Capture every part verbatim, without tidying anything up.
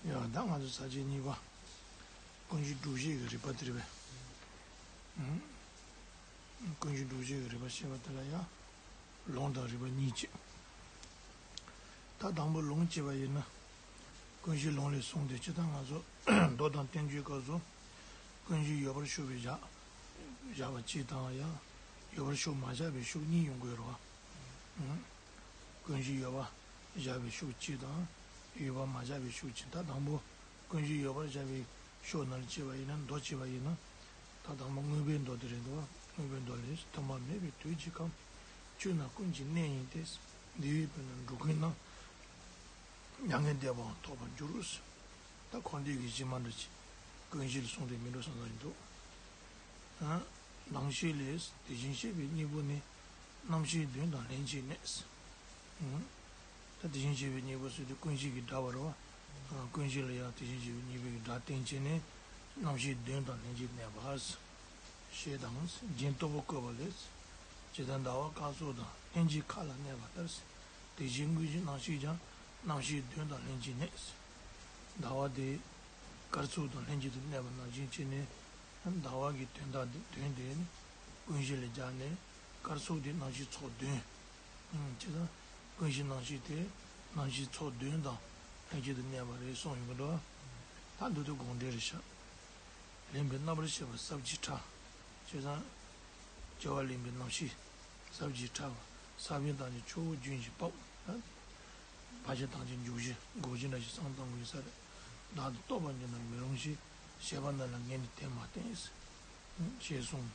ཡ་ད་ང་ཚོ་ས་བཅད་གཉིས་པ། ཀུན་གཞི་སྒྲུབ་བྱེད་ཀྱི་རིགས་པ་དེ་རེད་པས། ཀུན་གཞི་སྒྲུབ་བྱེད་ཀྱི་རིགས་པ་བཤད་པ་དེ་ལ་ཡང་། ལུང་དང་རིགས་པ་གཉིས་བྱེད། ད་དང་པོ་ལུང་བྱེད་པ་ཡིན་ན། ཀུན་གཞི་ལུང་ལས་གསུངས་ཏེ་སྤྱིར་བཏང་ང་ཚོ་མདོ་དང་བསྟན་བཅོས་སྐབས་སུ། ཀུན་གཞི་ཡོད་པར་ཤོག་པའི་བཞག་བཞག་པ་གཅིག་དང་ཡང་། ཡོད་པར་ཤོག་མ་བཞག་པའི་ཤོག་གཉིས་ཡོང་གི་ཡོད་རེད་བ། ཀུན་གཞི་ཡོད་པ་བཞག་པའི་ཤོག་གཅིག་དང་། ཡོད་པ་མ་བཞག་པའི་ཤོག་གཅིག་ད་དང་པོ། ཀུན་གཞི་ཡོད་པར་བཞག་པའི་ཤོག་ནང་ལ་བྱས་པ་ཡིན་ན་མདོ་བྱས་པ་ཡིན་ན། ད་དང་པོ་དངོས་པོའི་མདོ་དེ་རེད་འདུག་བ། དངོས་པོའི་མདོ་ལས། ཐོག་མ་མེད་པའི་དུས་ཀྱི་ཁམས། ཆོས་རྣམས་ཀུན་གྱི་གནས་ཡིན་ཏེ། འདི་ཡི་དཔེར་ན་འགྲོ་ཀུན་རྣམས། མྱ་ངན་འདས་པའང་ཐོབ་པར་འགྱུར། ད་ཁོང་འདི་གི་གཞི་མ་འདྲ་ཅིག་ཀུན་གཞི་ལ་གསུངས་ཏེ་མི་འགྲོ་བསམ་བསམ་ཡིན་འདུག་ཨ། ནང་གཞི་ལས། དེ་བཞིན་གཤེགས་པའི་སྙིང་པོ་ནི། རྣམ་ཤེས་དོན་དང་ལྷན་ཅིག་གནས། ཨ། ད་དེ་བཞིན་གཤེགས་པའི་སྙིང་པོ་ཟེར་དུས་ཀུན་གཞི་གི་སྒྲ་བར་བ། ཨ། ཀུན་གཞི་ལ་ཡང་དེ་བཞིན་གཤེགས་པའི་སྙིང་པོའི་སྒྲ་བསྟན་བྱས་ནས། རྣམ་ཤེས་དོན་དང་ལྷན་ཅིག་གནས་པ། ཞེས་དང་། རྒྱན་སྟུག་པོ་བཀོད་པ་ལས། ཇི་ལྟར་ཟླ་བ་སྐར་ཚོགས་དང་། ལྷན་ཅིག་མཁའ་ལ་གནས་པ་ལྟར། དེ་བཞིན་ཀུན་གཞི་རྣམ་ཤེས་ཀྱང་། རྣམ་ཤེས་དོན་དང་ལྷན་ཅིག་གནས། ཟླ་བ་དེ་སྐར་ཚོགས་དང་ལྷན་ཅིག་ཏུ་གནས་པ་ནང་བཞིན་བྱས་ནས། ཟླ་བ་གི་དོན་དག་དེ་དོན་དེ་ནི་ཀུན་གཞི་ལ་སྦྱར་ནས། སྐར་ཚོགས་དེ་རྣམ་ཤེས་ཚོགས་བདུན། ཨང་། བྱས་ཙང་ཀུན་གཞི་རྣམ་ཤེས་དེ་རྣམ་ཤེས་ཚོགས་བདུན་དང་ལྷན་ཅིག་ཏུ་གནས་པ་རེད་གསུངས་ཡོང་གི་འདུག་ད་འདི་དུ་དགོངས་འགྲེལ་རེད་ཤག་ལེན་པའི་རྣམ་པར་ཤེས་པ་ཟབ་ཅིང་ཕྲ། བྱས་ཙང་། སྐྱེ་བ་ལེན་པའི་རྣམ་ཤེས་ཟབ་ཅིང་ཕྲ་བ། ས་བོན་དང་ནི་ཆུ་བོ་རྒྱུན་གྱི་བབ། བ་ཞིག་དང་ཅིག་འཇུག་གཞི་འགོག་གཞི་འདྲ་ཞིག་བསམ་བཏང་དགོས་ས་རེད། བདག་ཏུ་རྟོག་པ་འགྱུར་ན་མི་རུང་ཞེས། བཤད་པ་འདི་ལ་ངས་ནི་དེ་མ་བསྟན། ཞེས་གསུངས།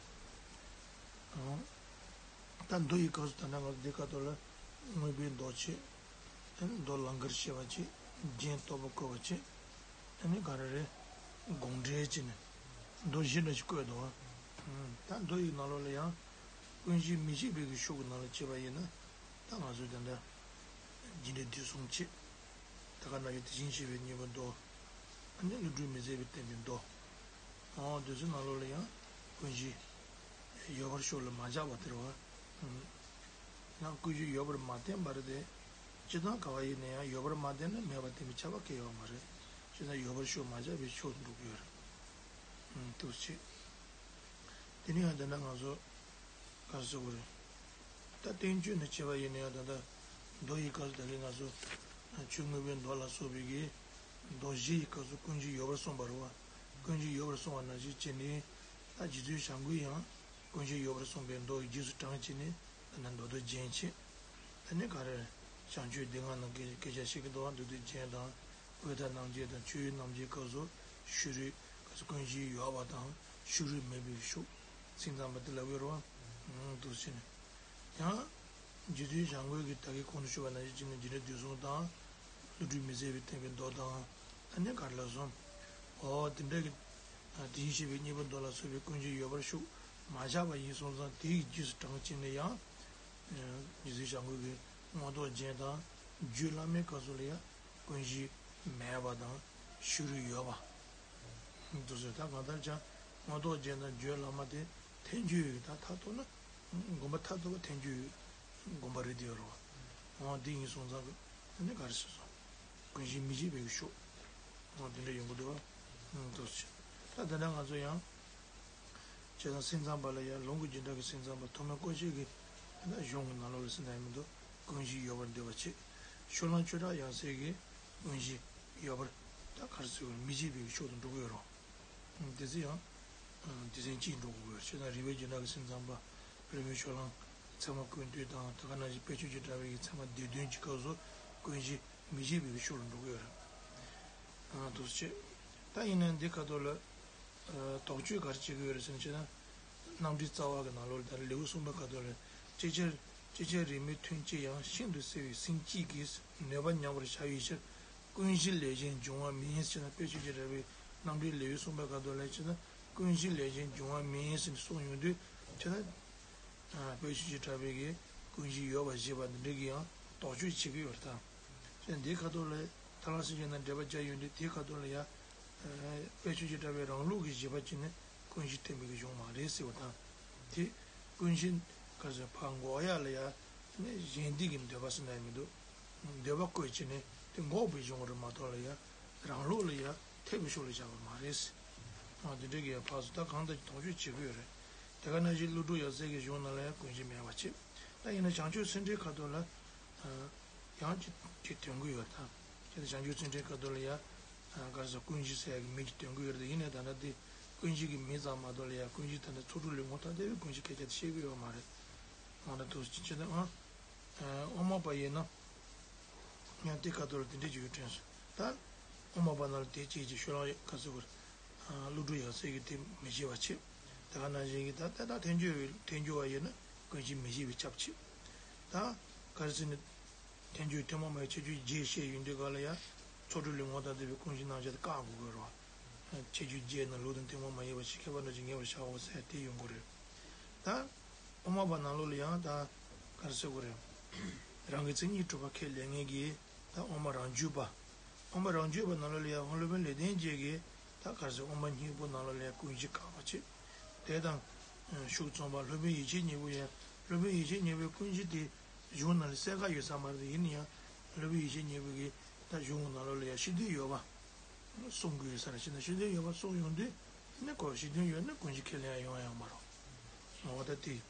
ད་མདོ་ཡི་སྐབས་སུ་ད་ལྟ་ང་ཚོ་འདི་ཁ་ཐོག་ལ་དངོས་པོའི་མདོ་བྱས། མདོ་ལང་ཀར་བཤད་པ་བྱས། རྒྱན་སྟུག་པོ་བཀོད་པ་བྱས། ཨ་ནི་ག་རེ་རེད། དགོངས་འགྲེལ་བྱས་ནས་མདོ་བཞི་འདྲ་ཞིག་བཀོད་འདུག་ད་མདོ་ཡི་ནང་ལོགས་ལ་ཡང་། ཀུན་གཞི་མི་བརྗེད་པའི་གི་ཤུགས་ཀྱི་ནང་ལ་བྱས་པ་ཡིན་ན། ད་ང་ཚོས་ད་ལྟ་རྒྱས་འབྲིང་བསྡུས་གསུམ་བྱས། ད་ག་ནང་བཞིན་དེ་བཞིན་གཤེགས་པའི་སྙིང་པོའི་མདོ། ཨ་ནི་བློ་གྲོས་མི་ཟད་པའི་བསྟན་པའི་མདོ། འོ་དེ་ཚོའི་ནང་ལོགས་ལ་ཡང་ཀུན་གཞི་ཡོད་པར་ཤོག་ལ་མ་བཞག་པ་དེ་རེད་བ། ཡང་ཀུན་གཞི་ཡོད་པར་མ་བསྟན་པ་རེད་དེ། སྤྱིར་བཏང་ག་བ་ཡིན་ན་ཡང་ཡོད་པར་མ་བསྟན་ན་མེད་པར་བསྟན་པའི་ཁྱབ་པ་གང་ཡང་ཡོད་མ་རེད། སྤྱིར་བཏང་ཡོད་པར་ཤོག་མ་བཞག་པའི་ཕྱོགས་སུ་འགྲོ་གི་ཡོད་རེད། འདུག་སེ་བྱས། དེ་ནས་ཡང་དེ་འདྲ་ང་ཚོ་ག་རེ་ཟེར་དགོས་རེད། ད་བསྟན་བཅོས་ནས་བྱས་པ་ཡིན་ན་ཡང་ད་ལྟ་མདོ་ཡི་སྐབས་སུ་ད་གིན་ང་ཚོ་ཆོས་དངོས་པོའི་མདོ་ལ་སོགས་པའི་གི་མདོ་བཞི་ཡི་སྐབས་སུ་ཀུན་གཞི་ཡོད་པར་གསུངས་པ་རེད་བ། ཀུན་གཞི་ཡོད་པར་གསུངས་པ་ནང་བཞིན་བྱས་ནས། ད་རྗེ་བཙུན་བྱམས་མགོན་ཡང་ཀུན་གཞི་ཡོད་པར་གསུངས་པའི་མདོ་ཡི་རྗེས་སུ་འབྲངས་བྱས་ནས་ད་ནི་མདོ་སྡེ་རྒྱན་བྱས། ད་ནི་ག་རེ། བྱང་ཆུབ་སྡེ་ལྔ་ནང་གི་སྐད་ཆ་བཤད་ཀྱི་འདུག་བ། མདོ་སྡེ་རྒྱན་དང་། དབུས་མཐའ་རྣམ་འབྱེད་དང་ཆོས་དབྱིངས་རྣམ་འབྱེད་སྐབས་སུ་ཕྱི་རོལ་སྐབས་སུ་ཀུན་གཞི་ཡོད་པ་དང་ཕྱི་རོལ་མེད་པའི་ཤུགས་སེམས་ཙམ་པ་དེ་ལབ་ཡོད་རེད་བ། འདུག་སེ་བྱས་ནས། ཡང་། རྗེ་བཙུན་བྱམས་མགོན་གྱིས་ད་གིན་གོང་དུ་ཞུས་པ་ནང་བཞིན་བྱས་ནས་རྒྱས་འབྲིང་བསྡུས་གསུམ་དང་། བློ་གྲོས་མི་ཟད་པའི་བསྟན་པའི་མདོ་དང་། ཨ་ནི་ག་རེ་ལབ་སོང་། འོ་དེ་འདྲ་གི། དེ་བཞིན་གཤེགས་པའི་སྙིང་པོའི་མདོ་ལ་སོགས་པའི་ཀུན་གཞི་ཡོད་པར་ཤུགས་མ་བཞག་པ་ཡིན་སོང་ཙང་དེ་ཡི་རྗེས་སུ་འབྲངས་བྱས་ནས་ཡང་། རྗེ་བཙུན་བྱམས་མགོན་གྱི་མངོན་རྟོགས་རྒྱན་དང་རྒྱུད་བླ་མའི་སྐབས་སུ་ལ་ཡང་ཀུན་གཞི་མེད་པ་དང་ཕྱི་རོལ་ཡོད་པ། འདུག་སེ་ད་གང་ལྟར་ཀྱང་མངོན་རྟོགས་རྒྱན་དང་རྒྱུད་བླ་མ་དེ་ཐལ་འགྱུར་ཡོད་ཀྱི་ད་མཐར་ཐུག་ན། དགོངས་པ་མཐར་ཐུག་པ་ཐལ་འགྱུར་ཡོད་དགོངས་པ་རེད་དེ་ཡོད་རེད་བ། འོ་འདི་ཡིན་སོང་ཙང་གི་ད་ནི་ག་རེ་ཟེར་སོང་། ཀུན་གཞི་མི་བརྗེད་པའི་གི་ཤུགས། འོ་དེ་འདྲ་ཡོང་གི་འདུག་བ། འདུག་སེ་ད་དེ་འདྲ་ང་ཚོ་ཡང་། བྱས་ཙང་སེམས་ཙམ་པ་ལ་ཡང་ལུང་གི་རྒྱུད་འགྲེལ་གྱི་སེམས་ཙམ་པ་ཐོགས་མེད་སྐུ་མཆེད་ཀྱི་ད་གཞུང་གི་ནང་ལོགས་ལ་ཟེར་ན་ཡང་མི་འདུག་ཀུན་གཞི་ཡོད་པར་འདོད་པ་བྱེད། ཤུ་ལང་ཆོས་གྲགས་ཡང་སྲིད་ཀྱི་ཀུན་གཞི་ཡོད་པར་ད་ག་རེ་ཟེར་བར་མི་བརྗེད་པའི་ཕྱོགས་སུ་འགྲོ་གི་ཡོད་རེད། དེ་ཚོ་ཡང་སྡེ་ཚན་གཅིག་འགྲོ་དགོས་ཡོད་རེད། བྱས་ཙང་རིགས་པའི་རྒྱུད་འགྲེལ་གྱི་སེམས་ཙམ་པ་རིགས་པའི་ཕྱོགས་གླང་ཚད་མ་ཀུན་བཏུས་དང་ད་ག་ནང་བཞིན་དཔལ་ཆོས་ཀྱི་གྲགས་པའི་གི་ཚད་མ་སྡེ་བདུན་གྱི་སྐབས་སུ་ཀུན་གཞི་མི་བརྗེད་པའི་ཕྱོགས་ལ་འགྲོ་གི་ཡོད་རེད། འདུག་སེ་བྱས། ད་ཡིན་ན་འདི་ཁ་ཐོག་ལ། དོགས་གཅོད་ག་རེ་བྱེད་ཀྱི་ཡོད་རེད་ཟེར་ན་བྱས་ན། རྣམ་འགྲེལ་རྩ་བ་གི་ནང་ལོགས་ལ་ད་ལེའུ་གསུམ་པའི་ཁ་ཐོག་ལ་ཅིག་ཅར་ཅིག་ཅར་རིགས་མེད་ཐུན་གཅིག་ཡང་ཤིན་ཏུ་གསལ་བའི་སེམས་གཅིག་གིས་ནུས་པ་མཉམ་པར་བཞག་པའི་ཕྱིར་ཀུན་གཞི་ལས་གཞན་འབྱུང་བ་མིན་ཟེར་ན། དཔལ་ཆོས་ཀྱི་གྲགས་པའི་རྣམ་འགྲེལ་ལེའུ་གསུམ་པའི་ཁ་ཐོག་ལ་བྱས་ན་ཀུན་གཞི་ལས་གཞན་འབྱུང་བ་མིན་ཟེར་ནས་གསུངས་ཡོང་དུས་བྱས་ན། དཔལ་ཆོས་ཀྱི་གྲགས་པའི་གི་ཀུན་གཞི་ཡོད་པར་བཞེད་པ་འདི་འདྲ་གི་ཡང་དོགས་གཅོད་བྱེད་ཀྱི་ཡོད་རེད་ད། བྱས་ན་འདིའི་ཁ་ཐོག་ལ་ཐར་ལམ་སེམས་བསྐྱེད་ནང་འགྲེལ་པ་བརྒྱབ་ཡོང་དུས་དེའི་ཁ་ཐོག་ལ་ཡང་། དཔལ་ཆོས་ཀྱི་གྲགས་པའི་རང་ལུགས་ཀྱི་བཞེད་པ་ཅིག་ནི་ཀུན་གཞི་བསྟན་པའི་གི་གཞུང་མ་རེད་ཟེར་བ་དང་། དེ་ཀུན་གཞི་ག་ཟེར་ཕར་འགོག་ཡག་ལ་ཡང་ནི་གཞན་སྡེ་གི་འདོད་པ་ཟེར་ན་ཡང་མི་འདུག་འདོད་པ་བཀོད་བྱས་ནས་དེ་འགོག་པའི་གཞུང་རེད་མ་གཏོགས་ལ་ཡང་ རང་ལུགས་ལ་ཡ་འཐད་པའི་ཕྱོགས་ལ་བཞག་པ་མ་རེད། ཨ་འདི་འདྲའི་གི་ཡ་ཕར་ཚུར་ད་གང་ལྟར་དོགས་གཅོད་བྱེད་དགོས་རེད། དེ་ག་ནང་བཞིན་ཀླུ་སྒྲུབ་ཡབ་སྲས་ཀྱི་གཞུང་ནང་ལ་ཡང་ཀུན་གཞི་མེད་པ་བྱེད། ད་ཡིན་ན་བྱང་ཆུབ་སེམས་འགྲེལ་ཁ་ཐོག་ལ་ཡང་ཅིག་ཅིག་དོན་གྱི་ཡོད་ད། དེ་ནི་བྱང་ཆུབ་སེམས་འགྲེལ་ཁ་ཐོག་ལ་ཡ་ག་རེ་ཟེར་ཀུན་གཞི་ཟེར་ཡ་གི་མིང་ཅིག་དོན་གྱི་ཡོད་རེད། ཡིན་ནའི་ད་ལྟ་དེ་ཀུན་གཞི་གི་མིང་ཙམ་མ་གཏོགས་ལ་ཡ་ཀུན་གཞི་ད་ལྟ་ཚོགས་དྲུག་ལས་ངོ་ཐག་བསྡད་པའི་ཀུན་གཞི་སྐད་ཆ་དེ་བཤད་གི་ཡོད་མ་རེད། ང་ལ་དུ་ཅི་ད་ཨ། དབུ་མ་པ་ཡིན་ན། ཡང་དེ་ཁ་ཐོག་ལ་དེ་འདྲས་ཅིག་ཡོད་དྲན་སོང་། ད་དབུ་མ་པ་ནང་ལ་དེ་ཅིག་ཅིག་ཤོད་ལ་ཁ་སོ་བར། ཀླུ་སྒྲུབ་ཡབ་སྲས་ཀྱིས་དེ་མི་བྱེད་པ་བྱེད། དེ་ག་ནང་བཞིན་གྱི་ད་ལྟ་ད་ཐལ་འགྱུར་ཐལ་འགྱུར་བ་ཡིན་ན་ཀུན་གཞི་མི་བྱེད་པའི་ཁྱབ་བྱེད། ད་ག་རེ་ཟེར་ན། ཐལ་འགྱུར་ཐུན་མོང་མ་ཡིན་ཁྱད་ཆོས་བརྒྱད་བཤད་ཡོང་དུས་ག་ལ་ཡ། ཚོགས་དྲུག་ལས་ངོ་ཐག་བསྡད་པའི་ཀུན་གཞི་རྣམ་གཞག་དེ་བཀག་དགོས་ཀྱི་རེད་བ། ཁྱད་ཆོས་བརྒྱད་ནང་ལུགས་དང་ཐུན་མོང་མ་ཡིན་པ་ཞིག་ཁྱད་པར་འདྲ་ཅིག་ངེས་པར་བྱའོ་ཟེར་དེ་ཡོང་གི་རེད། ད། དབུ་མ་པ་ནང་ལོགས་ལ་ཡང་ད་ག་རེ་ཟེར་དགོས་རེད། རང་གི་མཚན་ཉིད་གྲུབ་པ་ཁས་ལེན་མཁན་གྱི་ད་དབུ་མ་རང་རྒྱུད་པ། དབུ་མ་རང་རྒྱུད་པ་ནང་ལོགས་ལ་ཡང་སློབ་དཔོན་ལེགས་ལྡན་འབྱེད་ཀྱི་ད་ག་རེ་ཟེར་དབུ་མ་སྙིང་པོ་ནང་ལོགས་ལ་ཡང་ཀུན་གཞི་དགག་པ་བྱེད། དེ་དང་ཤུགས་མཚུངས་པ་སློབ་དཔོན་ཡེ་ཤེས་སྙིང་པོ་ཡང་སློབ་དཔོན་ཡེ་ཤེས་སྙིང་པོའི་ཀུན་གཞི་དེ་གཞུང་ནང་ལ་གསལ་ཁ་ཡོད་ས་མ་རེད། ཡིན་ན་ཡང་སློབ་དཔོན་ཡེ་ཤེས་སྙིང་པོ་གི་ད་གཞུང་ནང་ལོགས་ལ་ཡང་སྤྱི་དོན་ཡོད་པ། གསུང་གི་ཡོད་ས་རེད། ཕྱིན་ན་སྤྱི་དོན་ཡོད་པ་གསུང་ཡོང་དུས་ནི་ཁོ་སྤྱི་དོན་ཡོད་ན་ཀུན་གཞི་ཁས་ལེན་ཡང་ཡོང་ཡང་མ་རུང་། འོ་ད་དེ།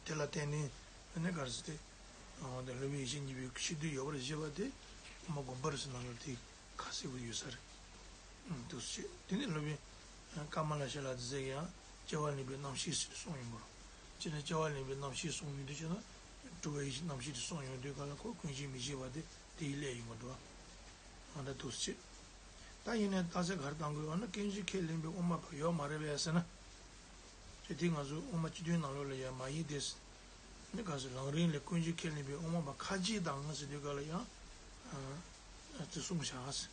དེ་ལ་བརྟེན་ནས་ནི་ག་རེ་ཟེར་ཏེ། འོ་ད་སློབ་དཔོན་ཡེ་ཤེས་སྙིང་པོའི་སྤྱི་དོན་ཡོད་པར་བཞེད་པ་དེ་དབུ་མ་དགོངས་པ་རེད་ཟེར་ནང་ལ་དེ་ཁ་གསལ་པོ་ཡོད་ས་རེད། འདུག་སེ་བྱས་དེ་ནི་སློབ་དཔོན་ཀ་མ་ལ་ཤཱི་ལ་དེ་ཟེར་ཡང་སྐྱེ་བ་ལེན་པའི་རྣམ་ཤེས་ཟེར་གསུངས་ཡོང་གི་རེད། སྤྱིར་ན་སྐྱེ་བ་ལེན་པའི་རྣམ་ཤེས་གསུངས་ཡོང་དུས་ཕྱིན་ན་སྤྲུལ་པ་ཡེ་ཤེས་རྣམ་ཤེས་དེ་གསུངས་ཡོང་དུས་ག་ལ་ཁོ་ཀུན་གཞི་མི་བྱེད་པ་དེ་དེ་ཡི་སླད་ཡིན་པ་འདུག་བ། འོ་ད་འདུག་སེ་བྱས། ད་ཡིན་ནའི་རྟགས་གསལ་ག་རེ་བཏང་དགོས་ཡོད་ན་ཀུན་གཞི་ཁས་ལེན་པའི་དབུ་མ་པ་ཡོད་མ་རེད་པས་ཟེར་ན། དེ་དེ་ང་ཚོ་དབུ་མ་སྤྱི་དོན་ནང་ལོགས་ལ་ཡང་མ་ཡིན་ཏེ། ནི་ག་ཟེར་ལམ་རིམ་ལས་ཀུན་གཞི་ཁས་ལེན་པའི་དབུ་མ་པ་ཁ་ཅིག་དང་ཟེར་དུས་ག་ལ་ཡང་། དེ་གསུངས་བཞག་ཟེར།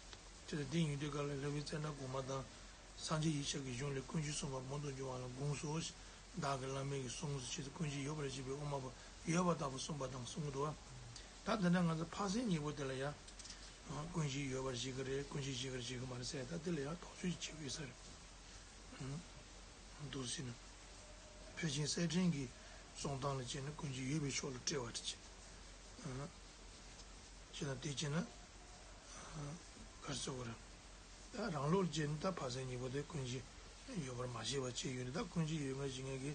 དེ་ལ་དེ་ཡིན་དུས་ག་ལ་སློབ་དཔོན་ཙནྡྲ་གོང་མ་དང་། སངས་རྒྱས་ཡེ་ཤེས་ཀྱི་གཞུང་ལས་ཀུན་གཞི་གསུངས་པ་མང་དུ་འབྱུང་བ་ལ་དགོངས་སོ། བདག་གི་བླ་མའི་གི་གསུང་ཟེར་ཆེད་དུ་ཀུན་གཞི་ཡོད་པར་བཞེད་པའི་དབུ་མ་པ་ཡོད་པ་ལྟ་བུ་གསུངས་པ་དང་གསུང་གི་འདུག་བ། ད་དེ་འདྲ་ང་ཚོ་འཕགས་སེང་གཉིས་པོ་དེ་ལ་ཡང་། ཀུན་གཞི་ཡོད་པར་བཞེད་ཀྱི་རེད། ཀུན་གཞི་བཞེད་ཀྱི་རེད། བཞེད་ཀྱི་མ་རེད་ཟེར་ད་དེ་ལ་ཡང་དོགས་གཅོད་བྱེད་ཀྱི་ཡོད་ས་རེད། འདུག་ཟེར་ན། ཕལ་ཆེར་གསེར་ཕྲེང་གི་གསུང་སྟངས་ལ་བྱས་ན་ཀུན་གཞི་ཡོད་པའི་ཕྱོགས་ལ་བཀྲལ་བ་རེད་ཅེས། ཅེས་དང་དེ་བྱས་ན། ག་རེ་ཟེར་དགོས་རེད། ད་རང་ལུགས་ལ་བྱས་ན་ད་འཕགས་སེང་གཉིས་པོ་དེ་ཀུན་གཞི་ཡོད་པར་མ་བཞེད་པ་བྱས་ཡོད་ནི་ད་ཀུན་གཞི་ཡོད་ངེས་བཞེད་མཁན་གྱི་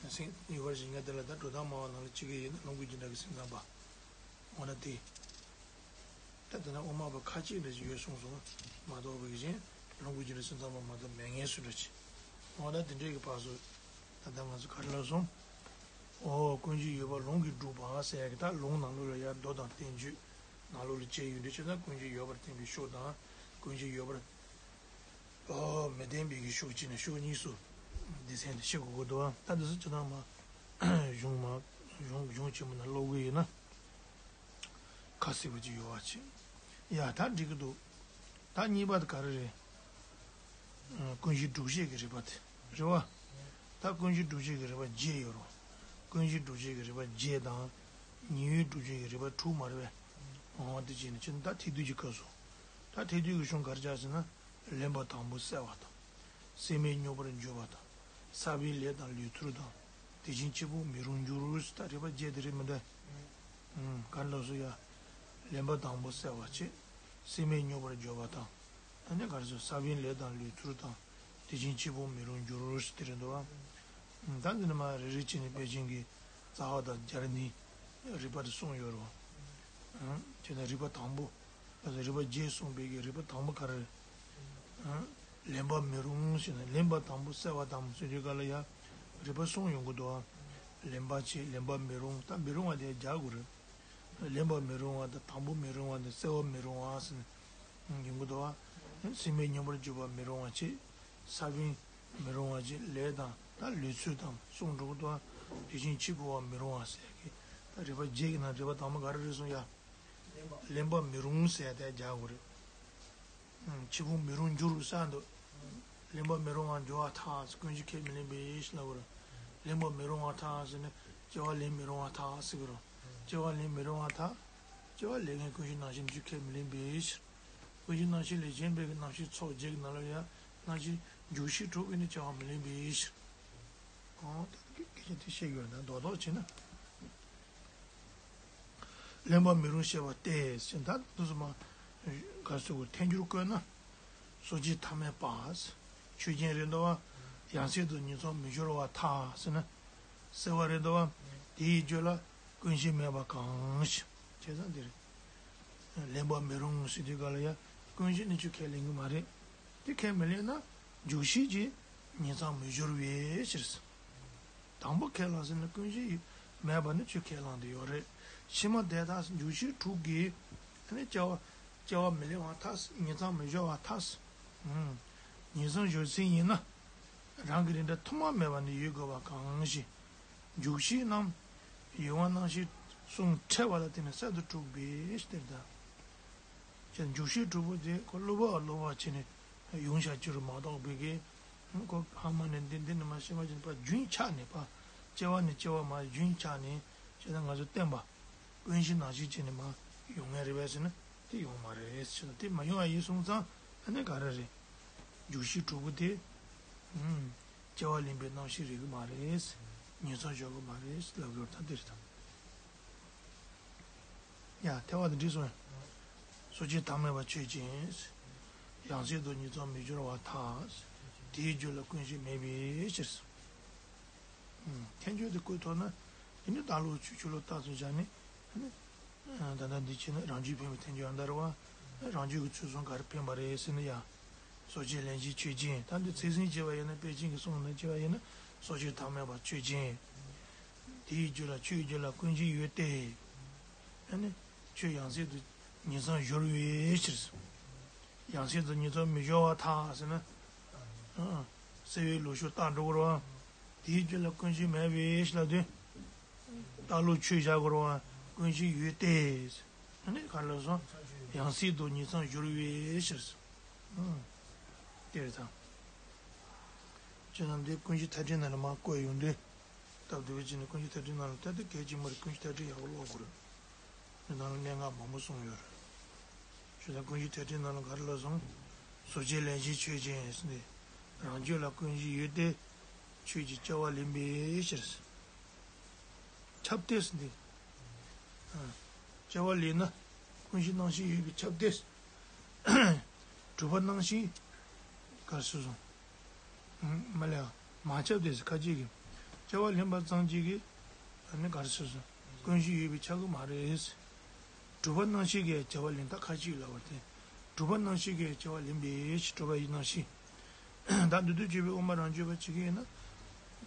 སེམས་ཡོད་པར་བཞེད་མཁན་དེ་ལ་ད་འགྲོ་སྟངས་སྨྲ་བ་ནང་ལ་གཅིག་གི་ཡིན་ན་ལོངས་སྐུ་རྒྱུ་འབྲས་ཀྱི་སེམས་ཙམ་པ། འོ་ན་དེ། ད་དེ་ན་དབུ་མ་པ་ཁ་ཅིག་འདྲ་ཞིག་ཡོད་གསུངས་སོང་མ་གཏོགས་པའི་གཞན་ལོངས་སྐུ་རྒྱུ་འབྲས་སེམས་ཙམ་པ་མ་གཏོགས་མེད་ངེས་སུ་འདྲ་ཅིག་འོ་ན་དེ་འདྲའི་གི་བར་སུ་ད་ལྟ་ང་ཚོ་ག་རེ་ལབ་སོང་། འོ་ཀུན་གཞི་ཡོད་པ་ལུང་གིས་སྒྲུབ་པ་ཟེར་ཡ་གི་ད་ལུང་ནང་ལོགས་ལ་ཡ་མདོ་དང་བསྟན་བཅོས་ནང་ལོགས་ལ་བཅས་ཡོད་འདུག་ཅེ་ན་ཀུན་གཞི་ཡོད་པར་བསྟན་པའི་ཕྱོགས་དང་ཀུན་གཞི་ཡོད་པར་འོ་མི་བསྟན་པའི་གི་ཕྱོགས་གཅིག་ནས་ཕྱོགས་གཉིས་སུ་སྡེ་ཚན་དེ་ཕྱེ་དགོས་ཀྱི་འདུག་ད་དེ་ཚོ་ཅི་ཐང་མ་གཞུང་མ་གཞུང་གཞུང་ཆེན་མོ་ནང་ཀློག་གི་ཡིན་ན། ཁ་གསལ་པོ་ཅིག་ཡོད་པ་ཅིག་ཡ་ད་འགྲིག་གི་འདུག་ད་གཉིས་པ་དེ་ག་རེ་རེད། ཀུན་གཞི་སྒྲུབ་བྱེད་ཀྱི་རིགས་པ་དེ་རེད་བ། ད་ཀུན་གཞི་སྒྲུབ་བྱེད་ཀྱི་རིགས་པ་བརྒྱད་ཡོད་རེད། ཀུན་གཞི་སྒྲུབ་བྱེད་ཀྱི་རིགས་པ་བརྒྱད་དང་། ཉེ་བའི་སྒྲུབ་བྱེད་ཀྱི་རིགས་པ་དྲུག་མ་རེད་པས། འོ་དེ་བྱས་ནས་ཕྱིན་ད་ཐེག་བསྡུས་ཀྱི་སྐབས་སུ། ད་ཐེག་བསྡུས་ཀྱི་གཞུང་ག་རེ་བྱས་ཟེར་ན། ལེན་པ་དང་པོ་བསལ་བ་དང་། སེམས་མེད་སྙོམས་པར་འཇུག་པ་དང་། ས་བོན་ལས་དང་ལུས་ཚུལ་དང་། དེ་བཞིན་གཅིག་པུ་མི་རུང་འགྱུར་ཟེར་ད་རིགས་པ་བརྒྱད་དེ་རེད་མི་འདུག་ཨུམ། ག་རེ་ལབ་སོང་ཡ། ལེན་པ་དང་པོ་བསལ་བ་བྱེད། སེམས་མེད་སྙོམས་པར་འཇུག་པ་དང་། ཨ་ནི་ག་རེ་ཟེར་ས་བོན་ལས་དང་ལུས་ཚུལ་དང་། དེ་བཞིན་གཅིག་པུ་མི་རུང་འགྱུར་ཟེར་དེ་རེད་འདུག་བ། ད་འདི་ནི་མ་རེ་རེ་བྱས་ནས་དཔེ་ཅན་གྱི་རྩ་བ་དང་སྦྱར་ནས་རིགས་པ་དེ་གསུངས་ཡོད་རེད་བ། དེ་ནས་རིགས་པ་དང་པོ། ད་རིགས་པ་བརྒྱད་གསུངས་པའི་གི་རིགས་པ་དང་པོ་ག་རེ་རེད། ལེན་པ་མི་རུང་ཞེ་ན་ལེན་པ་དང་པོ་བསལ་བ་དང་ཟེར་དུས་ག་ལ་ཡ། རིགས་པ་གསུམ་ཡོང་གི་འདུག་ཨ། ལེན་པ་བྱེད་ལེན་པ་མི་རུང་ད་མི་རུང་བ་དེ་རྒྱག་དགོས་རེད། ལེན་པ་མི་རུང་བ་དང་དང་པོ་མི་རུང་བ་དང་བསལ་བ་མི་རུང་བ་ཟེར་ནས་ཡོང་གི་འདུག་ཨ། སེམས་མེད་སྙོམས་པར་འཇུག་པ་མི་རུང་བ་བྱེད། ས་བོན་མི་རུང་བ་བྱེད་ལས་དང་ད་ལུས་ཚུལ་དང་གསུམ་འགྲོ་གི་འདུག་ཨ། དེ་བཞིན་གཅིག་པུ་བ་མི་རུང་བ་ཟེར་གི་ད་རིགས་པ་བརྒྱད་ཀྱི་ནང་རིགས་པ་དང་པོ་ག་རེ་རེད་གསུངས་ཡ། ལེན་པ་མི་རུང་ཟེར་ཡ་དེ་རྒྱག་དགོས་རེད། ཕྱི་ཁུངས་མི་རུང་འགྱུར་ས་འདུག་ལེན་པ་མི་རུང་བ་འགྱུར་བ་ཐལ། ཀུན་གཞི་ཁས་མི་ལེན་པའི་ཕྱིར་ལབ་དགོས་རེད། ལེན་པ་མི་རུང་བ་ཐལ་ཟེར་ནས་སྐྱེ་བ་ལེན་མི་རུང་བ་ཐལ་ཟེར་གི་རེད། སྐྱེ་བ་ལེན་མི་རུང་བ་ཐལ། སྐྱེ་བ་ལེན་མཁན་ཀུན་གཞི་རྣམ་ཤེས་འཇུག་ཁས་མི་ལེན་པའི་ཕྱིར། ཀུན་གཞི་རྣམ་ཤེས་ལས་གཞན་པའི་རྣམ་ཤེས་ཚོགས་བརྒྱད་ཀྱི་ནང་ལ་ཡང་རྣམ་ཤེས་འཇུག་ཤེས་དྲུག་གིས་ནི་སྐྱེ་བ་མི་ལེན་པའི་ཕྱིར། གང་ལྟར་སྐད་ཆ་དེ་བཤད་ཡོད་ན་རྡོག་རྡོག་བྱས་ན། ལེན་པ་མི་རུང་ཞེས་པ་སྟེ་ཞེས་ད་དུ་སུ་མ། ག་ཟེར་དགོས། ཐལ་འགྱུར་བཀོད་ན། སོ་སྐྱེ་ཐ་མལ་པ། ཆོས་ཅན་རེད་འདུག་བ། ཡང་སྲིད་དུ་ཉིང་མཚམས་མི་སྦྱོར་བར་ཐལ་ཟེར་ན། སེལ་བ་རེད་འདུག་བ། དེའི་རྒྱུད་ལ་ཀུན་གཞི་མེད་པ་གང་ཞིག་བྱས་ཙང་འདིར། ལེན་པར་མི་རུང་ཟེར་དུས་ག་ལ་ཡ། ཀུན་གཞི་ནི་ཁྱོད་ཁས་ལེན་གྱི་མ་རེད། དེ་ཁས་མི་ལེན་ན། འཇུག་ཤེས་ཀྱིས་ཉིང་མཚམས་མི་སྦྱོར་བའི་ཕྱིར། དང་པོ་ཁས་བླངས་ཟེར་ན་ཀུན་གཞི་མེད་པ་ནི་ཁྱོད་ཁས་བླངས་དེ་ཡོད་རེད། ཕྱི་མ་དེ་དག་འཇུག་ཤེས་དྲུག་གིས་ཨ་ནི་སྐྱེ་བ་སྐྱེ་བ་མི་ལེན་པར་ཐལ། ཉིང་མཚམས་མི་སྦྱོར་བར་ཐལ། ཨུམ། ཉིང་མཚམས་སྦྱོར་ཚུལ་ཡིན་ན། རང་གི་རིགས་འདྲ་ཐུན་མོང་མེད་པ་ནི་ཡོད་དགོས་པ་གང་ཞིག་འཇུག་ཤེས་རྣམས་ཡུལ་དབང་རྣམ་ཤེས་གསུམ་ཕྲད་པ་ལ་བརྟེན་ནས་གསར་དུ་གྲུབ་པའི་ཕྱིར་དང་། ཅེས་འཇུག་ཤེས་དྲུག་པོ་དེ་ཁོ་བསླུ་བ་བསླུ་བ་བྱས་ནས་ཡོང་བཞག་རྒྱུ་རུ་མ་གཏོགས་པའི་གི། ཁོ་ཧ་མ་ནས་འདི་འདི་ནི་མ་ཤེས་པ་ཅན་པ་རྒྱུན་ཆགས་ནས་པ། སྐྱེ་བ་ནས་སྐྱེ་བ་མ་རྒྱུན་ཆགས་ནས་བྱས་ན་ང་ཚོ་བསྟན་པ། ཀུན་གཞི་རྣམ་ཤེས་བྱས་ནས་མ་ཡོང་ངེས་རེད་པས་ཟེར་ན་དེ་ཡོང་མ་རེད་ཟེར་ན། དེ་མ་ཡོང་བ་ཡིན་སོང་ཙང་ཨ་ནི་ག་རེ་རེད། འཇུག་ཤེས་དྲུག་པོ་དེ། ཨུམ། སྐྱེ་བ་ལེན་པའི་རྣམ་ཤེས་རེད་གི་མ་རེད། ཉིང་མཚམས་སྦྱོར་གི་མ་རེད་ལབ་དགོས་ད་འདིར་ད། ཡ་ཐལ་བ་དེ་འགྲིག་སོང་། སོ་སྐྱེ་ཐ་མལ་པ་ཆོས་ཅན། ཡང་སྲིད་དུ་ཉིང་མཚམས་མི་སྦྱོར་བར་ཐལ། དེའི་རྒྱུད་ལ་ཀུན་གཞི་མེད་པའི་ཕྱིར། ཐལ་འགྱུར་དེ་བཀོད་ཐུབ་ན། དེ་ནི་བདག་བློ་ཆོས་ཆོས་ལུགས་ལྟ་ཚུལ་བྱས་ནས། ད་ལྟ་འདི་ཕྱིན་ན་རང་རྒྱུད་འཕེན་པའི་ཐལ་འགྱུར་ཡང་དར་བ། རང་རྒྱུད་ཀྱི་ཚུལ་གསུམ་ག་རེ་འཕེན་པ་རེད་ཟེར་ན་ཡང་། སོ་སྐྱེ་ལེན་བྱེད་ཆོས་ཅན། ད་འདི་ཚིག་ཟིན་བྱས་པ་ཡིན་ན་པཎ་ཆེན་གྱི་གསུང་ནང་བྱས་པ་ཡིན་ན་སོ་སྐྱེ་ཐ་མལ་པ་ཆོས་ཅན། དེའི་རྒྱུད་ལ་ཆོས་རྒྱུད་ལ་ཀུན་གཞི་ཡོད་དེ། ཨ་ནི། ཆོས་ཡང་སྲིད་དུ་ཉིང་མཚམས་སྦྱོར་བའི་ཕྱིར། ཡང་སྲིད་དུ་ཉིང་མཚམས་མི་སྦྱོར་བར་ཐལ་ཟེར་ན། ཨ། སེལ་བའི་ལུགས་སྲོལ་བཏང་འགྲོ་དགོས་རེད་བ། དེའི་རྒྱུད་ལ་ཀུན་གཞི་མེད་པའི་ཕྱིར་ལབ་དུས། བདག་བློ་ཆོས་བཞག་དགོས་རེད་བ། ཀུན་གཞི་ཡོད་དེ། ཨ་ནི་ག་རེ་ལབ་སོང་། ཡང་སྲིད་དུ་ཉིང་མཚམས་སྦྱོར་བའི་ཕྱིར། ཨང་། དེ་རེད་དང་། ཁྱེད་རྣམས་འདི་ཀུན་གཞི་མཐའ་དྲན་ནང་ལ་མར་བཀོད་ཡོང་དུས། སྟབས་བདེ་བའི་ཆ་ནས་ཀུན་གཞི་མཐའ་དྲན་ནང་ལ་ད་ལྟ་གལ་ཆེན་པོ་རེད། ཀུན་གཞི་མཐའ་དྲན་ཡག་པོ་ཀློག་དགོས་རེད། འདི་ནང་ལ་གནད་འགག་མང་པོ་གསུངས་ཡོད་རེད། ཞུ་ད་ཀུན་གཞི་མཐའ་དྲན་ནང་ལ་ག་རེ་ལབ་སོང་། སོ་སྐྱེ་ལེན་བྱེད་ཆོས་ཅན་ཟེར་ནས། རང་རྒྱུད་ལ་ཀུན་གཞི་ཡོད་དེ། ཆོས་ཀྱི་སྐྱེ་བ་ལེན་པའི་ཕྱིར། ཁྱབ་སྟེ་ཟེར་འདི། ཨ། སྐྱེ་བ་ལེན་ན་ཀུན་གཞི་རྣམ་ཤེས་ཡོད་པས་ཁྱབ་སྟེ། གྲུབ་པ་རྣམ་ཤེས་ག་རེ་ཟེར་སོང་། མ་ལས་མ་ཁྱབ་སྟེ་ཟེར་ཁ་ཅིག་གིས། སྐྱེ་བ་ལེན་པ་ཙམ་གཅིག་གིས་ཨ་ནི་ག་རེ་ཟེར་སོང་། ཀུན་གཞི་ཡོད་པས་ཁྱབ་ཀྱི་མ་རེད། གྲུབ་པ་རྣམ་ཤེས་ཀྱིས་སྐྱེ་བ་ལེན་ད་ཁ་ཅིག་ལབ་པ་དེ། གྲུབ་པ་རྣམ་ཤེས་ཀྱིས་སྐྱེ་བ་ལེན་པའི་ཕྱིར། གྲུབ་པ་ཡི་རྣམ་ཤེས། ད་མདོར་བསྡུས་བརྗོད་པའི་དབུ་མ་རང་རྒྱུད་པ་བྱེད་ཀྱི་ཡིན་ན།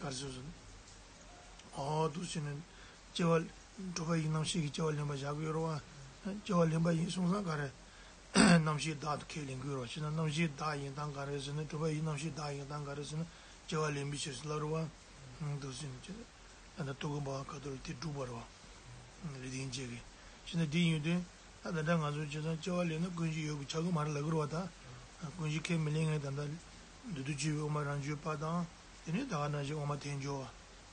ག་རེ་ཟེར་སོང་། འོ་འདུག་བྱས་ནས། སྐྱེ་བ། གྲུབ་པ་ཡི་རྣམ་ཤེས་ཀྱིས་སྐྱེ་བ་ལེན་པ་བཞག་གི་ཡོད་རེད་བ། སྐྱེ་བ་ལེན་པ་ཡིན་སོང་ཙང་ག་རེ། རྣམ་ཤེས་བདག་ཏུ་ཁས་ལེན་གྱི་ཡོད་རེད་བ། བྱས་ན་རྣམ་ཤེས་བདག་ཡིན་སྟངས་ག་རེ་ཟེར་ན། གྲུབ་པ་ཡི་རྣམ་ཤེས་བདག་ཡིན་སྟངས་ག་རེ་ཟེར་ན། སྐྱེ་བ་ལེན་པའི་ཕྱིར་ཟེར་ལབ་རེད་བ། འདུག་ཟེར་ནས་བྱས། ད་ལྟ་རྟོག་གེ་འབར་བ་ཁ་ཐོར་དེ་སྒྲུབ་པ་རེད་བ། ལེགས་ལྡན་འབྱེད་ཀྱི། བྱས་ན་དེ་ཡིན་དུས། ད་ད་ལྟ་ང་ཚོ་བྱས་ཙང་སྐྱེ་བ་ལེན་ན་ཀུན་གཞི་ཡོད་པས་ཁྱབ་ཀྱི་མ་རེད་ལབ་ཀྱི་རེད་བ་ད། ཀུན་གཞི་ཁས་མི་ལེན་མཁན་ད་ལྟ་མདོར་བསྡུས་བརྗོད་པའི་དབུ་མ་རང་རྒྱུད་པ་དང་། དེ་ནས་ད་ག་ནང་བཞིན་དབུ་མ་ཐལ་འགྱུར་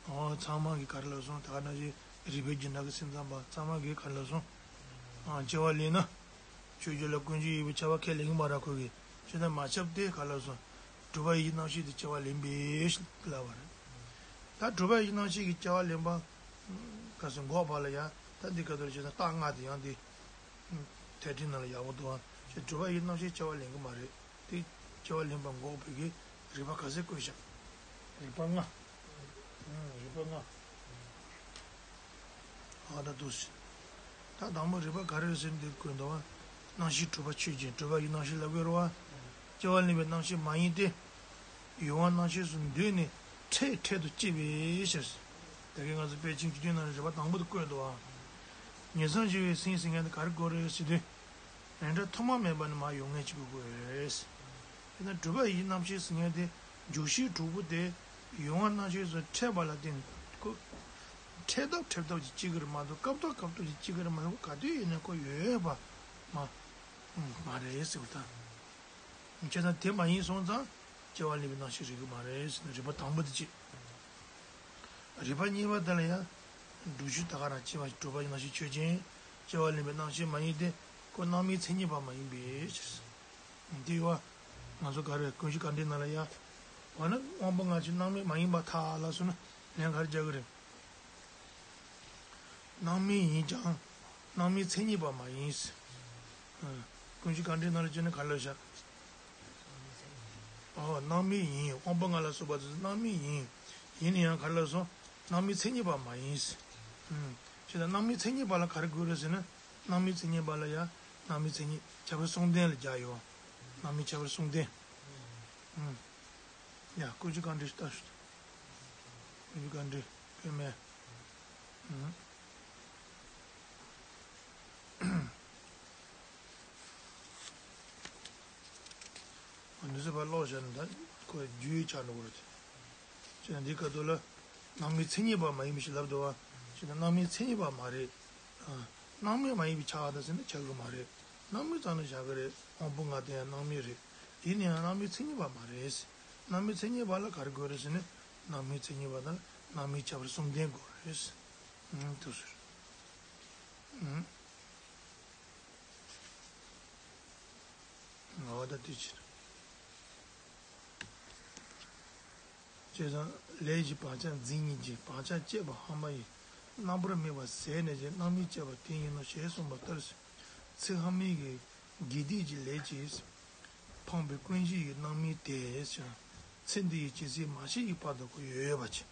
བ། འོ་ཚང་མ་གིས་ག་རེ་ལབ་སོང་། ད་ག་ནང་བཞིན་རིགས་པའི་རྒྱུད་འགྲེལ་གྱི་སེམས་ཙམ་པ་ཚང་མ་གིས་ག་རེ་ལབ་སོང་། ཨ། སྐྱེ་བ་ལེན་ན། ཆོས་རྒྱུད་ལ་ཀུན་གཞི་ཡོད་པས་ཁྱབ་པ་ཁས་ལེན་གྱི་མ་རེད་ཁོ་གིས། བྱས་ན་མ་ཁྱབ་སྟེ་ག་རེ་ལབ་སོང་། གྲུབ་པ་ཡི་རྣམ་ཤེས་དེ་སྐྱེ་བ་ལེན་པའི་ཕྱིར་ལབ་པ་རེད། ད་གྲུབ་པ་ཡི་རྣམ་ཤེས་ཀྱིས་སྐྱེ་བ་ལེན་པ། ག་ཟེར་འགོག་པ་ལ་ཡང་ད་འདི་ག་དོར་བྱས་ན་རྟགས་ལྔ་དེ་ཡང་དེ། མཐའ་དྲན་ནང་ལ་ཡག་པོ་འདུག་ཨ། ཅེས་གྲུབ་པ་ཡི་རྣམ་ཤེས་སྐྱེ་བ་ལེན་གྱི་མ་རེད། དེ་སྐྱེ་བ་ལེན་པ་འགོག་པའི་གི་རིགས་པ་ག་ཚད་བཀོད་བཞག་རིགས་པ་ལྔ། ཨང་། རིགས་པ་ལྔ། ཨ་ད་འདུག་སེ། ད་དང་པོ་རིགས་པ་ག་རེ་རེད་ཟེར་ན་འདིར་བཀོད་འདུག་བ། རྣམ་ཤེས་གྲུབ་པ་ཆོས་ཅན། གྲུབ་པ་ཡི་རྣམ་ཤེས་ལབ་དགོས་རེད་བ། སྐྱེ་བ་ལེན་པའི་རྣམ་ཤེས་མ་ཡིན་ཏེ། ཡུལ་དབང་རྣམ་ཤེས་སུ་འདུས་ནས་འཕྲལ་འཕྲལ་དུ་སྐྱེ་བའི་ཕྱིར། ད་གིན་ང་ཚོ་དཔེ་ཆེན་བཅུ་བདུན་ནང་ལ་རིགས་པ་དང་པོ་དེ་བཀོད་འདུག་བ། ཉིང་མཚམས་སྦྱོར་བའི་སེམས་ཟེར་མཁན་དེ་ག་རེ་དགོས་རེད་ཟེར་དུས། རིགས་འདྲ་ཐུན་མོང་མེད་པ་ནི་མར་ཡོང་ངེས་ཅིག་དགོས་རེད། དེས་ན་གྲུབ་པ་ཡི་རྣམ་ཤེས་ཟེར་མཁན་དེ་འཇུག་ཤེས་དྲུག་པོ་དེ་ཡུལ་དབང་རྣམ་ཤེས་སུ་འཕྲད་པ་ལ་བརྟེན་ཁོ། འཕྲད་ཐབས་འཕྲད་ཐབས་ཀྱིས་སྐྱེ་གི་རེད་མ་གཏོགས་སྐབས་ཐོག་སྐབས་ཐོག་ཀྱིས་སྐྱེ་གི་རེད་མ་གཏོགས་ག་དུས་ཡིན་ན་ཁོ་ཡོད་པ་མ། མ་རེད་ཟེར་བ་དང་། བྱས་ཙང་དེ་མ་ཡིན་སོང་ཙང་སྐྱེ་བ་ལེན་པའི་རྣམ་ཤེས་རེད་གི་མ་རེད་ཟེར་ན་རིགས་པ་དང་པོ་དེ་གཅིག་རིགས་པ་གཉིས་པ་དེ་ལ་ཡང་། སྒྲུབ་ཆོས་ད་ག་རང་སྐྱེ་བ་གྲུབ་པ་ཡི་རྣམ་ཤེས་ཆོས་ཅན། སྐྱེ་བ་ལེན་པའི་རྣམ་ཤེས་མ་ཡིན་ཏེ། ཁོ་སྣང་མེད་མཚན་ཉིད་པ་མ་ཡིན་པའི་ཕྱིར། འདི་བ། ང་ཚོ་ག་རེ་ཀུན་གཞི་དགག་འགྲེལ་ནང་ལ་ཡ། འོ་ན་དབང་པོ་ལྔ་ཆོས་སྣང་མེད་མ་ཡིན་པར་ཐལ་ལབ་སོང་ན་ལན་ག་རེ་རྒྱག་གི་རེད། སྣང་མེད་ཡིན་ཀྱང་། སྣང་མེད་མཚན་ཉིད་པ་མ་ཡིན། ཨ། ཀུན་གཞི་གང་འདྲའི་ནང་ལ་བྱས་ནས་ག་རེ་ལབ་བཞག་ཨོ། སྣང་མེད་ཡིན། དབང་པོ་ལྔ་ལ་སོགས་པ་དེ་ཚོ་སྣང་མེད་ཡིན། ཡིན་ན་ཡང་ག་རེ་ལབ་སོང་། སྣང་མེད་མཚན་ཉིད་པ་མ་ཡིན། ཨུམ། བྱས་ཙང་སྣང་མེད་མཚན་ཉིད་པ་ལ་ག་རེ་དགོས་རེད་ཟེར་ན། སྣང་མེད་མཚན་ཉིད་པ་ལ་ཡང་སྣང་མེད་མཚན་ཉིད་ཁྱད་པར་གསུམ་ལྡན་ལ་སྦྱར་ཡོད། སྣང་མེད་ཁྱད་པར་གསུམ་ལྡན། ཨུམ། ཡ། ཀུན་གཞི་གང་འདྲའི་ལྟ་ཞུ། ཀུན་གཞི་གང་འདྲའི་སྐྱོན་མེད། ཨུམ། འདི་ཚོ་ཕར་ཀློག་བཞག་ན་ད་ཁོ་རྒྱུས་ཆགས་འགྲོ་གི་རེད། བྱས་ན་འདིའི་སྐབས་ཐོག་ལ་སྣང་མེད་མཚན་ཉིད་པ་མ་ཡིན་པ་ཞིག་ལབ་འདུག་བ། བྱས་ན་སྣང་མེད་མཚན་ཉིད་པ་མ་རེད། ཨ། སྣང་མེད་མ་ཡིན་པའི་ཆགས་ད་ཟེར་ན་ཆགས་ཀྱི་མ་རེད། སྣང་མེད་ཙམ་ལ་བཞག་གི་རེད། དབང་པོ་ལྔ་དེ་ཡང་སྣང་མེད་རེད། ཡིན་ན་ཡང་སྣང་མེད་མཚན་ཉིད་པ་མ་རེད། སྣང་མེད་མཚན་ཉིད་པ་ལ་ག་རེ་དགོས་རེད་ཟེར་ན། སྣང་མེད་མཚན་ཉིད་པ་དང་སྣང་མེད་ཁྱད་པར་གསུམ་ལྡན་དགོས་རེད། ཨང་། དེ་ཟེར། ཨང་། ང་བ་ད་དུས་ཕྱིར། བྱས་ཙང་ལས་ཀྱི་བག་ཆགས་འཛིན་གཉིས་ཀྱིས། བག་ཆགས་བསྐྱེད་པ་ཧ་མ་ཡིན། རྣམ་པར་དམིགས་པ་ཟད་ནས་ཀྱང་། སྣང་མེད་བསྐྱེད་པ་དེ་ཡིན་ནོ། ཞེས་གསུངས་པ་ལྟར། ཚེ་ཧ་མའི་གི་དགེ་སྡིག་གི་ལས་ཀྱིས་འཕངས་པའི་ཀུན་གཞི་ཡི་སྣང་མེད་དེ་ཞེ་ན། ཚེ་འདི་ཡི་ཇི་སྲིད་མ་སྐྱེས་ཀྱི་བར་དུ་ཁོ་ཡོད་ཡོད་པ་ཅིག་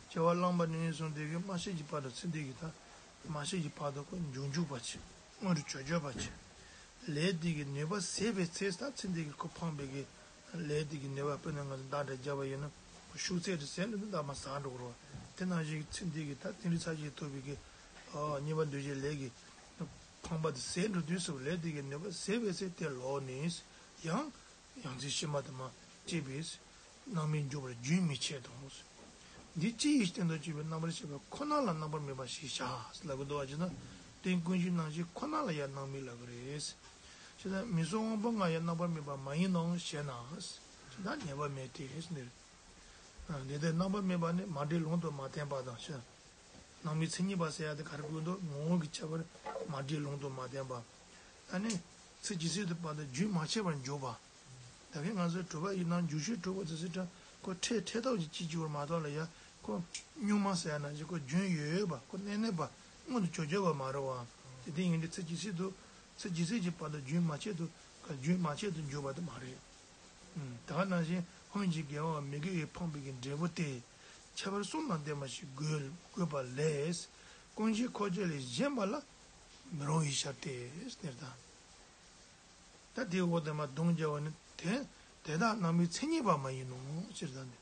སྐྱེ་བ་བླངས་པ་ནས་བཟུང་སྟེ་གི་མ་སྐྱེས་ཀྱི་བར་དུ། ཚེ་འདི་གི་ད་མ་སྐྱེས་ཀྱི་བར་དུ་ཁོ་འབྱུང་འཇུག་པ་ཅིག་སྔོན་དུ་བྱོན་བྱོན་པ་ཅིག་ལས་དེ་གི་ནུས་པ་ཟད་པའི་ཚེ། ད་ཚེ་འདི་གི་ཁོ་འཕངས་པའི་གི་ལས་དེ་གི་ནུས་པ། དཔེར་ན་ང་ཚོ་མདའ་འདྲ་བརྒྱབ་པ་ཡིན་ན་ཤུགས་ཚད་དེ་ཟད་འགྲོ་དུས་མདའ་མར་ཟག་འགྲོ་གི་རེད་བ། དེ་ནང་བཞིན་ཚེ་འདི་གི་ད་དེང་རབས་ཚ་གྱང་ཐུག་པའི་གི་ཨ་གཉིས་པ་འདུ་བྱེད་ལས་ཀྱི་འཕངས་པ་དེ་ཟད་འགྲོ་དུས་སུ། ལས་དེ་གི་ནུས་པ་ཟད་པའི་ཚེ་དེ་ལོག་ནས་ཡང་ཡང་རྩེ་ཕྱི་མ་དུ་མ་སྐྱེས་པའི་སྣང་མེད་འཇུག་པར་རྒྱུན་མི་འཆད་དོ། འདི་ཅི་ཡིས་བསྟན་དོ་ཅེས་པའི་རྣམ་པར་ཤེས་པ་ཁོ་ན་ལ་རྣམ་པར་དམིགས་པ་ཞེས་བྱ་ལབ་ཀྱི་འདུག་བ། ཅེ་ན། རྟེན་ཀུན་གཞིའི་སྣང་མཆེད་ཁོ་ན་ལ་ཡང་སྣང་མེད་ལབ་ཀྱི་རེད། ཅེ་ན། མིང་གཟུགས་དབང་པོ་ལྔ་ཡང་རྣམ་པར་དམིགས་པ་མ་ཡིན་ནོ་ཞེ་ན། ད་ཉན་པ་མེད་དེ་ཟེར། འདི་ལྟར་རྣམ་པར་དམིགས་པ་ནི་མ་འདྲེས་ལུང་དུ་མ་བསྟན་པ་དང་ཞེ། སྣང་མེད་མཚན་ཉིད་པ་ཟེར་ཡ་དེ་ག་རེ་དགོས་འདུག་ངོ་བོ་གི་ཁྱད་པར་མ་འདྲེས་ལུང་དུ་མ་བསྟན་པ། ཨ་ནི། ཚེ་ཇི་སྲིད་དུ་བར་དུ་རྒྱུན་མ་ཆད་པར་འཇུག་པ། ད་གིན་ང་ཚོའི་གྲུབ་པ་ཡི་ནང་འཇུག་ཤེས་གྲུབ་པ་དེ་ཚོ་ད་ཁོ་འཕྲལ་འཕྲལ་ཐོག་ཅིག་སྐྱེ་འགྱུར་བ་མ་གཏོགས་ལ་ཡ། ཁོ་གཉུག་མ་ཟེར་ཡ་ནང་བཞིན་ཁོ་རྒྱུན་ཡོད་ཡོད་པ། ཁོ་གནས་གནས་པ། མངོན་དུ་གྱུར་གྱུར་པ་མ་རེད་བ། དེ་དེ་ཡིན་དུས་ཚེ་ཇི་སྲིད་དུ། ཚེ་ཇི་སྲིད་ཀྱི་བར་དུ་རྒྱུན་མ་ཆད་དུ། རྒྱུན་མ་ཆད་དུ་འཇུག་པ་དེ་མ་རེད། ད་ག་ནང་བཞིན་སྔོན་གྱི་དགེ་བ་མི་དགེ་བས་འཕངས་པའི་གི་འབྲས་བུ་སྟེ། ཁྱད་པར་གསུམ་དང་ལྡན་པ་ཞིག་དགོས་དགོས་པ་ལས། ཀུན་གཞི་ཁོ་ཅག་ལས་གཞན་པ་ལ་མི་རུང་བའི་ཕྱིར་ཏེ་ཟེར་ད། ད་དེའི་འོག་དེ་མ་གདོང་བརྒྱབ་པ་ནི་དེ་དེ་དག་སྣང་མེད་མཚན་ཉིད་པ་མ་ཡིན་ནོ་ཟེར་ད་ནི།